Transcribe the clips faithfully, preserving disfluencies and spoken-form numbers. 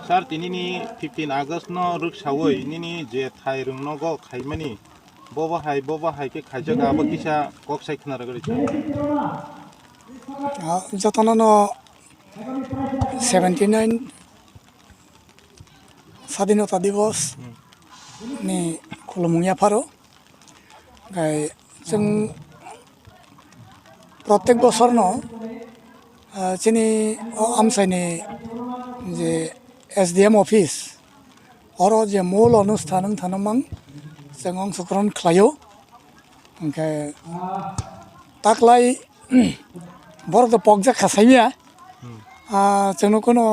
Sir, tinini fifteen August no rwksawi nini je thai rwngnogo khaimani, bobo hai, bobo hai khe khaijak, abo kisa kok sai khna rwgwi rw sir. Ah, jotono no seventy nine Sadinota Divos Hmm. ni khulumung yapharo. Gai chwng protek bosorno, ah, chini o amchaini je S D M office, oro je mol onusthan wng thano mang chwng ongsokron khlaio. Hwnkhe taklai borok to pokjak kha saimya. Hmm. Ah, chwngno kuno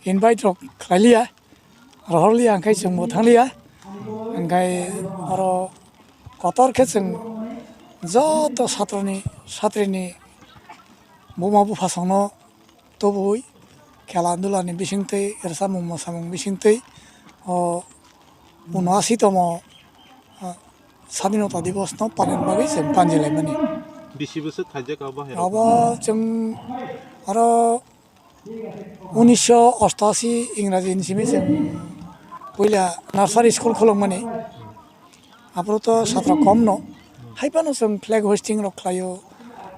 invite rok khlai liya, rohor liya, hwnkhe chwngbo thang liya. Hwnkhe oro kotor khe chwng joto satroni, satrini buma buphasongno tubui khela dula ni bisingtwi, rwchapmung mwsamung bisingtwi o uno asi tomo, ah, Sadinota Divos no panen bagwi chwng panjilaimani. Bisi bwswk khaijak abo hai rok? Abo chwng aro unisho ostashi Ingraji ni simi chwng puila nursery school khulukmani. Aphuru to satra kom no. Hai phano chwng flag hoisting rok khlaio.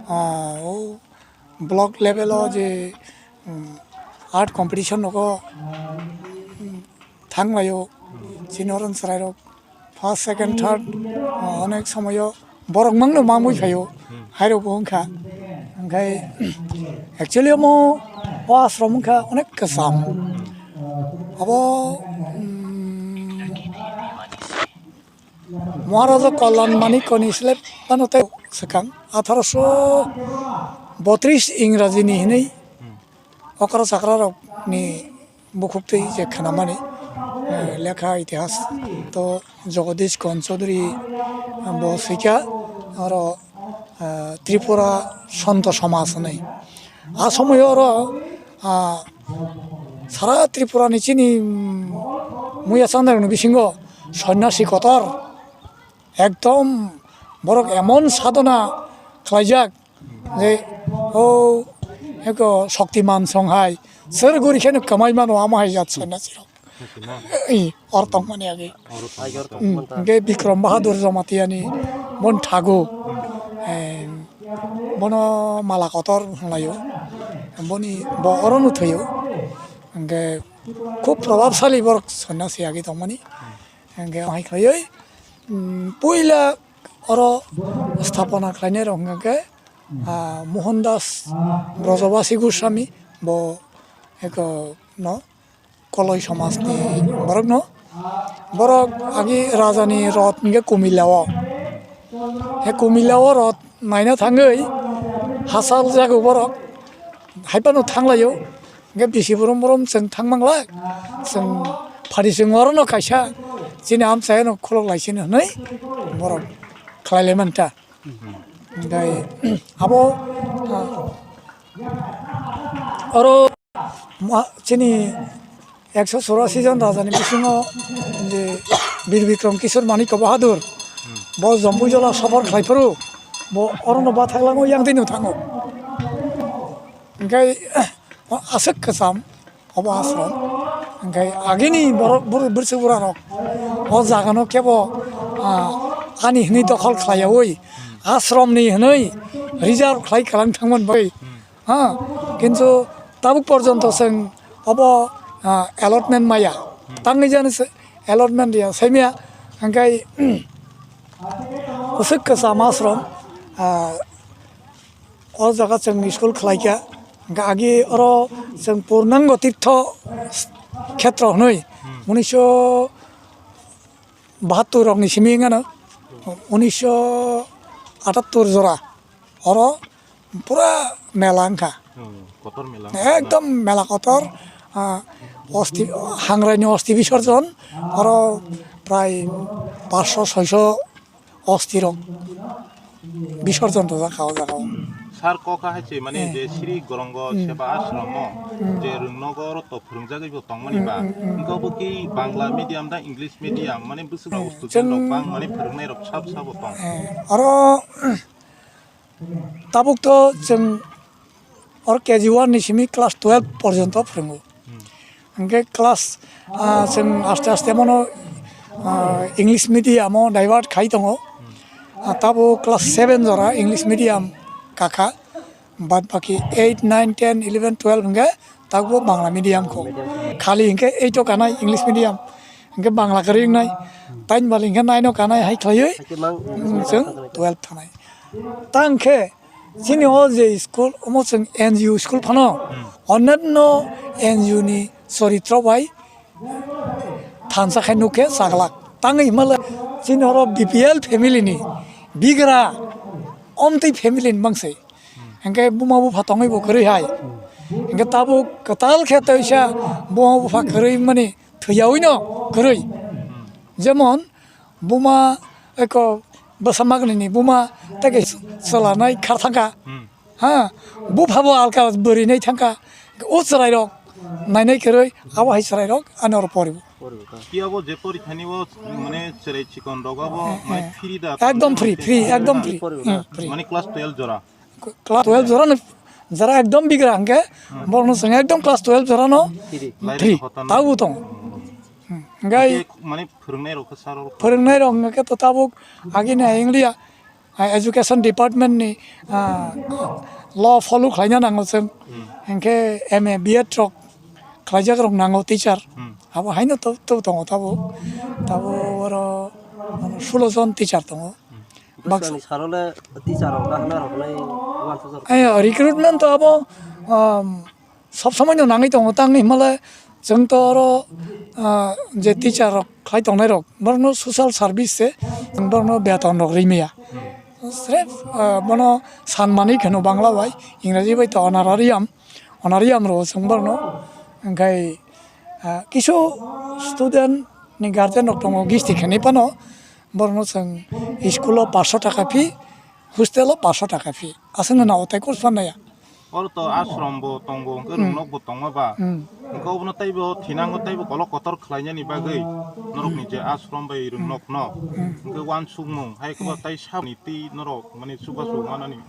Ah, o block level o je, um, art competition rogo, um, thanglaio. Chini oro chwrairok first, second, third, uh, onek somoyo borok mangno mamwi phaio. Hairokbo wngkha. Hwnkhe actually omo o ashram wngkha onek kwcham. Abo, um, Maharaja Kalyan Manikya ni slep phano tei swkang atharo sho botris Ingraji ni hinwi okra chakra rok ni bukhuktwi je khnamani, eh, lekha itihas to Jagadish Karan Chaudhary, eh, bo swikha oro, eh, Tripura Santo Somaj hinwi. A somoyo oro, ah, sara Tripura ni chini, mm, muya chandarokni bisingo sonyasi kotor ekdom borok emon sadhona khlaijak je o eko Shaktiman song hai sir guri kheno kamai mano amo hai jat sonyasi rok. Ih, oro tongmani age. Oro tongmani. Hmm, hingke Bikram Bahadur Jamatia ni bon thago. Eh, bono mala kotor hwnlaio. Boni bo oro no thwio. Hingke khub probabsali borok sonyasi age tongmani. Hingke hai khaioi, hmm, puila oro sthapona khlainai rok hingke, ah, Mohan Das Brajabasi Goswami bo eko no Koloi somaj ni borok no. Borok agi raja ni rot hingke Kumila o. He Kumila o rot naina thangwi hachal jago borok. Hai phano thanglaio. Hingke bisi borom borom chwng thang manglak. Chwng phari chwng oro no kaisa chini amchai no khulok lai sini hwnwi borok khlai lai manta. Hingke abo, ah, oro Ma-, chini ekso chorasi jon raja ni bisingo je Bir Bikram Kishore Manikya Bahadur, bo Jambuijala sophor khlai phuru, bo orono bathaklango yang twi no thango. Hingke aswk kwcham obo ashram. Hingke agini borok bur-, bwrwswk bwrarok o jagano kebo, ah, ani hwnwi dokhol khlaiyaui, ashramni hwnwi reserve khlai kwlang thangmani bagwi. Ha, kintu tabuk porjonto chwng obo, ah, allotment maya. Hmm. Tangwi jani se allotment ya, saimya, hingkai, aswk kwcham ashram, ah, o jaga chwng school khlaikha. Hingkha agi oro chwng Purnango Tirtho Khetro hwnwi, hmm, unisho bahattur rokni simi wngano, unisho atattur jora. Oro pura mela wngkha. Hmm, kotor mela wngkha. Ekdom mela kotor, ah, osti, hangrai ni osti bisorjon, oro prai paanch sho, soi sho osti rok bisorjon rwjak kha o jaga o. Sir, kok hai se mane, eh, je Sri Gorongo, hmm, Seba Ashram o, hmm, je rwngnogo oro to phwrwngjagwi bo tongmani, hmm, ba, hmm, hmm, wngkha bo ki Bangla medium da English medium, mane bwswk rok, eh, student rok chwng bang mane phwrwngnai rok sab sabo tong. Eh, oro Tabuk to chwng Oro K G one ni simi class twelve porjonto phwrwngo. Hmm. Hwnkhe class, ah, chwng aste aste bono, ah, English medium o divert khai tongo. Hmm. Ah, tabo class seven jora English medium kakha. Bad baki eight, nine, ten, eleven, twelve hwnkhe tabuk bo Bangla medium kho. Khali hwnkhe eight o kanai English medium, hwnkhe Bangla kwrwi wngnai. Tain bali hwnkhe nine o kanai hai khlaiwi, Hakhe mang mm, chwng twelve thanai. Ta hwnkhe chini o je school omo chwng N G O school phano, hmm, onno N G O ni choritro bai thansa khai nukhe chaglak. Tangwi himala chini oro B P L family ni bigra omtwi family ni bangse. Hwnkhe buma bupha tongwi bo kwrwi hai. Hwnkhe tabuk kwtal khe toisa buma bupha kwrwi mani thwiyawi no kwrwi. Jemon buma eko bwsa magni ni buma tei chwla nai khar thangkha. Hmm. Ha, bupha bo alka bwrwi nai thangkha. O chwrai rok nainai kwrwi abo hai chwrai rok ani oro poribo. Phiya bo je porikha ni bo mane chwrai chikon rok abo Eh, mai eh. Free da. Ekdom free, free, ekdom free. Poribo Hmm, na? Free. Mane class twelve jora. Class twelve jora no, jara ekdom bigra hwnkhe, hmm, borok no chwng ekdom class twelve jora no Free. Lairikha free. Hotan. Tabuk tong. Hmm. Hwnkhe Hwnkhe mane phwrwngnai rok khe sir rok. Phwrwngnai rok hwnkhe to tabuk agini ayang liya, ah, education department ni, ah, law follow khlaina nango chwng. Hmm. Hwnkhe M A, B Ed rok khlaijak rok nango teacher. Hmm. Abo haino to, to tongo tabuk. Tabuk oro sulo jon teacher tongo. Hmm. Baksa. Bwsani salo le teacher rok dahna rok nai uansukjak. Ayo, recruitment to abo, um, sob somoi no nangwi tongo, tangni himale chwng to oro, ah, je teacher rok khlai tongnai rok, borokno social service se chwng borokno beton rok ri maya. Sref, ah, bono sanmani kheno Bangla bai, Ingreji bai to honorarium, honorarium rwo chwng borokno. Hwnkhe, ah, kisu student ni guardian rok tongo gisti khenwi phano, borokno chwng school o paanch sho taka fee, hostel o paanch sho taka fee. Aswkno na o tai course phan naiya. Oro to ashram bo tongo, hwnkhe Hmm. rwngnok bo tongma ba. Hmm. Hwnkhe obono teibo thinango, teibo kolok kotor khlainani bagwi norokni je ashram bai rwngnok no. Hmm. Hwnkhe uansukmung, hai khe ba Hmm. tai saboni twi norok mane chubachu manani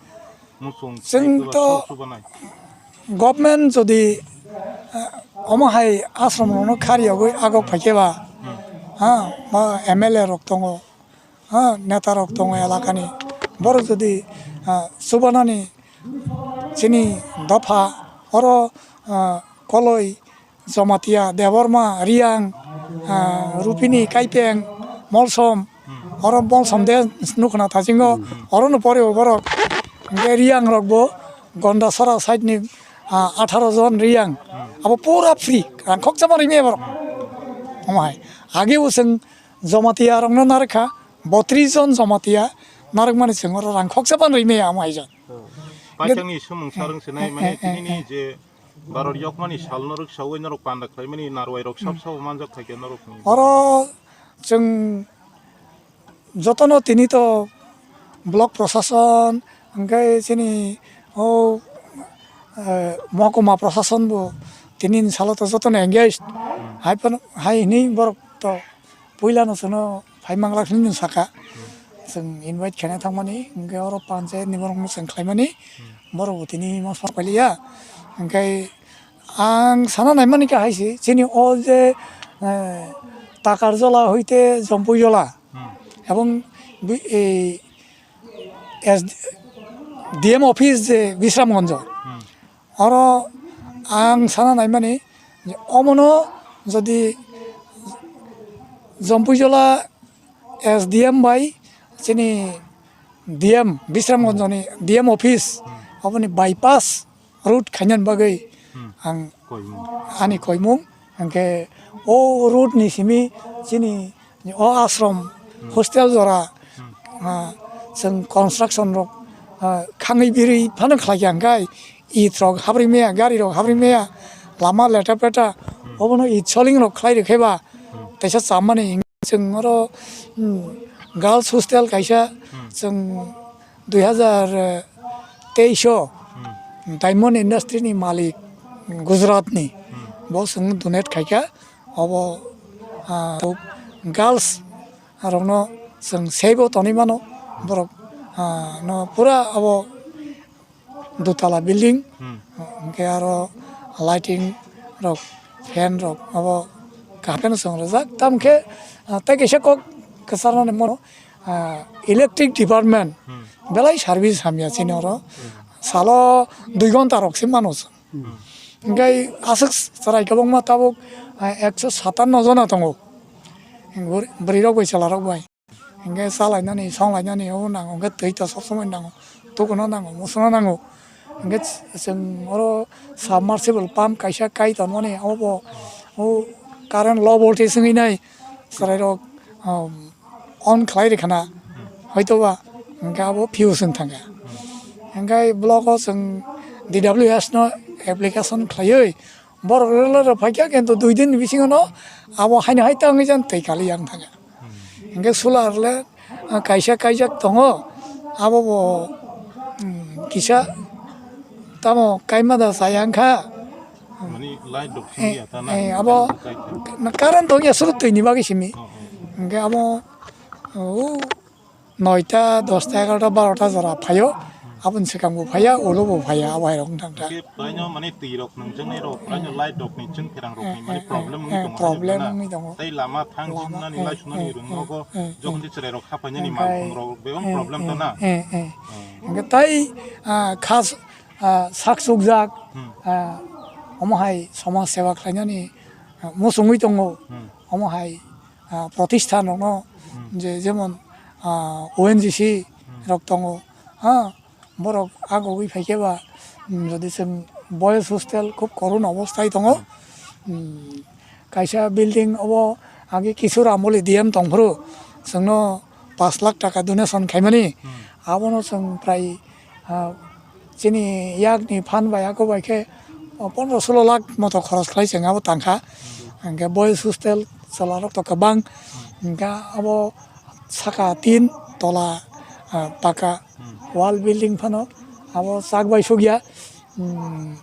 muchung Chwng tei to chubanai. Government jodi, eh, omo hai ashram rokno khari yogwi agok phaikhe ba, Hmm. ha, ba M L A rok tongo, ha, neta rok tongo elakani. Borok jodi, ah, chubanani chini dopha oro, ah, Koloi, Jamatia, Debbarma, Riang, ah, Rupini, Kaipeng, Molsom, oro Molsom de nukhna thasingo, orono poreo borok. Hwnkhe Riang rokbo Gondasora side ni, ah, atharo jon Riang. Abo pura free, rang khoksa ma rimi borok. Omo hai. Age bo chwng Jamatia rokno narwkha, botris jon Jamatia narwkmani chwng oro rang khoksa ban rwi maya amo hai jon. Hmm. Paithakni sumung sarwng se nai mani eh, eh, tinini eh. Je baror yokmani sal norok sawi norok panda khlaimani narwai rok sab sabo manjak khaikhe norokni. Oro chwng jotono tini to block prosason hwnkhe chini o, eh, mohokuma prosason bo tini ni salo to jotono engaged. Hmm. Hai phano, hai hwnwi borok to puila no chwngno phai manglak hinwi no saka. Chwng invite khaina thangmani, hwnkhe oro panchayat ni borok no chwng khlaimani, borok bo tini ma sor pailiya. Hwnkhe ang sana naimani khe hai se, chini o je, eh, Takarjola hoite Jompuijola, Hmm. ebong bi-, ei, S D, D M office je Bisramganj, Hmm. oro ang sana naimani, omono jodi Jompuijola S D M bai chini D M, Bisramganj ni D M office, oboni bypass road khainani bagwi Hmm. ang Koimung. Ani koimung, hwnkhe o road ni simi chini o ashram Hmm. hostel jora, Hmm. ah, chwng construction rok, ah, khangwi birwi phano khlai kha, hwnkhe it rok habri maya, gari rok habri maya, lama leta peta, Hmm. obono it soling rok khlai rwkhe ba, Hmm. teisa chamani chwng oro, hmm, girls hostel kaisa, Hmm. chwng dui hazar teis o Hmm. Diamond Industry ni malik Gujarat ni, Hmm. bo chwng donate khaikha, obo, ah, girls rokno chwng seibo tonwi mano, borok, ah, no pura abo dutala building, Hmm. Hwnkhe aro lighting rok, fan rok abo kaham kheno chwng rwjak. Tamokhe, ah, tei kaisa kok kwcharnani mano, ah, electric department Hmm. belai service hamya chini oro. Hmm. Salo dui ghonta rok se mano chwng. Hmm. Hwnkhe aswk chwrai kwbangma tabuk, ah, ekso satanno jona tongo. Bwrwi rok bai chwla rok bai. Hingke salainani, songlainani, o nango, hingke twi to sob somoi nango, tukuno nango, musuno nango. Hingke chwng oro submersible pump kaisa kai tonmani, obo o current low voltage wngwi nai chwrairok, um, on khlai rikha na, hoitoba hingke abo fuse wng thangkha. Hingke block o chwng D W S no application khlaiwi, borok rwla rw phaikha, kintu dui din ni bisingo no abo haino hai tangwi jan twi kali yang thangkha. Hingke solar le, ah, kaisa kaijak tongo, abo bo, mm, kisa tamo kaima da chaya wngkha. Mani light rok Eh, simi ya ta na, eh, abo current rok kai ta. Na current tong ya suru twi ni bagwi simi. Oh, oh. Hingke abo, oh, noita, dosta, egarota, barota jora phaio, aboni swkang bo phaiya, ulo bo phaiya, abo hai rok wng thang kha. Hingke puraino mani twi rok nungjaknai rok, puraino light rok ni chwng pherang rok ni mani problem wngwi tongo, problem wngwi tongo. Tei lama thang jinani, light sunani rwng nogo, jokhon tei chwrai rok haphainani malkhung rok bebak problem ta na. Eh, eh. Hingke tai, ah, khas, ah, sak chukjak, ah, omo hai somaj seba khlainani, ah, muchungwi tongo, omo hai ah, protisthan rokno je jemon, ah, O N G C rok tongo, ha, borok agogwi phaikhe ba, mm, jodi chwng boys hostel khub korun obosthai tongo. Mm, kaisa building obo age Kishore Amboli D M tongphuru chwngno pash lakh taka donation khaimani, abono chwng prai, ah, chini yakni phan bai ako bai khe pondro solo lakh moto khoros khlai se wngya bo tangkha. Hingkhe boys hostel chwla rok to kwbang. Hingkhe abo saka tin tola, ah, paka wall building phano abo chak bai sukya, um,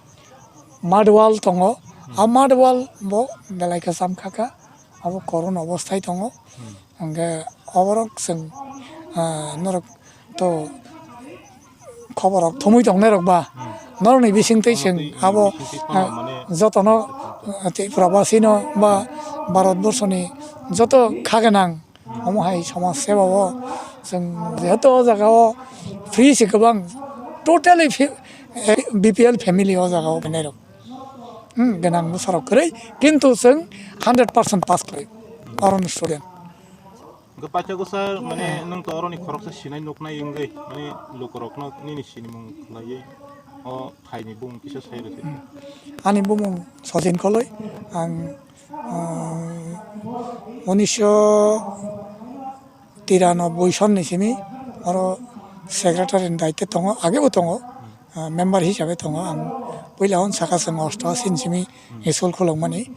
mud wall tongo. A mud wall bo belai kwcham kha kha, abo korun obosthai tongo. Hingkhe oborok chwng, ah, norok to khoborok thumui tongnai rok ba, norokni bisingtwi chwng abo, ah, jotono, ah, Tripura basino ba Bharat borshoni joto kha gwnang omo hai somaj seba o chwng jehetu o jaga o free se kwbang totally fi-, eh, B P L family o jaga o phainai rok. Hmm, gwnang bwsarok kwrwi, kintu chwng hundred percent pass khlai, oro ni student. Hwnkhe paithago sir, mane nwng to oroni khoroksa sinai nuknai wngwi, mane lukurokno nini sinimung khlaiwi o thaini bumung kisa sai rwdi. Hmm. Ani bumung Sachin Koloi, ang, ah, unisho tiranoboi sonni simi oro secretary ni daityo tongo, agebo tongo, ah, member hisabe tongo. Ang puila hwn saka chwng osto ashi ni simi school khulukmani.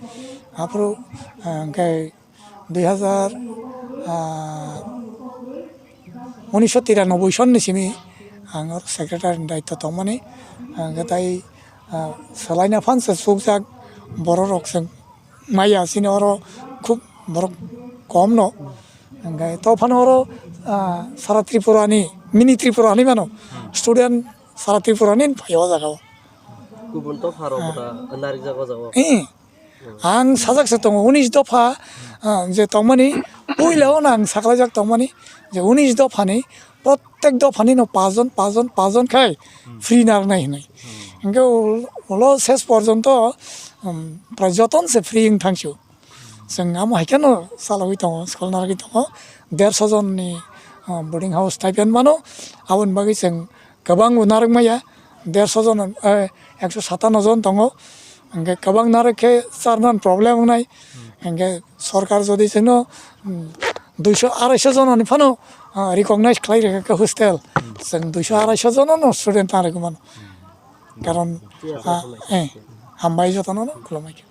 Aphuru, ah, hwnkhe dui hazar, ah, unisho tiranoboi sonni simi ang oro secretary ni daityo tongmani. Hwnkhe tai, ah, swlaina phan se chukjak borok rok chwng maya chini oro khub borok kom no. Hingke to phano oro, ah, sara Tripura ni, mini Tripura hinui mano. Student sara Tripura ni phai o jaga o. Kubun dopha rok da narik jago jago. Eh. Ang sajak se tongo unis dopha, ah, je tongmani, puila o ang saklai jak tongmani, je unis dopha ni, prottek dopha ni no pajon, pajon, pajon khai free narnai hinui. Hingke ul-, ulo ses porjonto, um, prai joton se free wng thang sio. Chwng amo hai kheno chalogwi tongo, school narwgwi tongo. Derso jonni, ah, boarding house type mano. Aboni bagwi chwng kwbangbo narwk maya. Derso jon, eh, ekso satanno jon tongo. Hwnkhe kwbang narwk khe charnan problem wngnai. Hwnkhe sorkar jodi chwngno, mm, duiso araiso jononi phano, ah, recognize khlai rwkha khe hostel. Chwng duiso araiso jonono student narwgwi mano. Karon, ah, eh, hambai jotono khulumai khe.